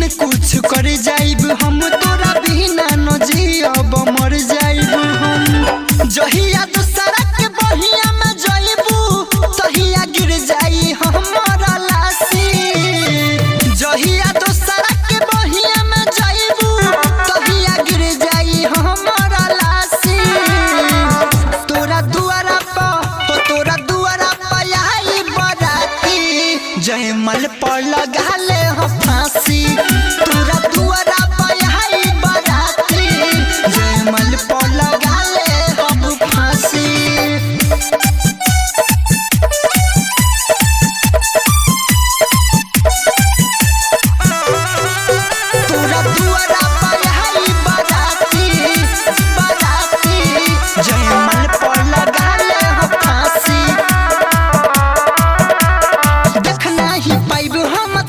लेकिन कुछ कर जाइब हम, तोरा बिना न जियब मर जाइब हम। जहिया दूसरा के बहिया में जइबू तहिया गिर जाई हमारा लासी। जहिया दूसरा के बहिया में जइबू तहिया गिर जाई हमारा लासी। तोरा दुआरा प हो तोरा दुआरा प आई बराती, जयमल पर लगा ले हो फांसी।